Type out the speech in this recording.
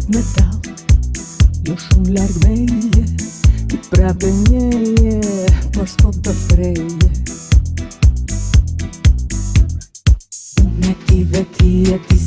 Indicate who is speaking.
Speaker 1: Prap me tall, jo shumë larg meje. Ti prap gënjeje, por s'po do freje. Unë ti dhe ti e ti.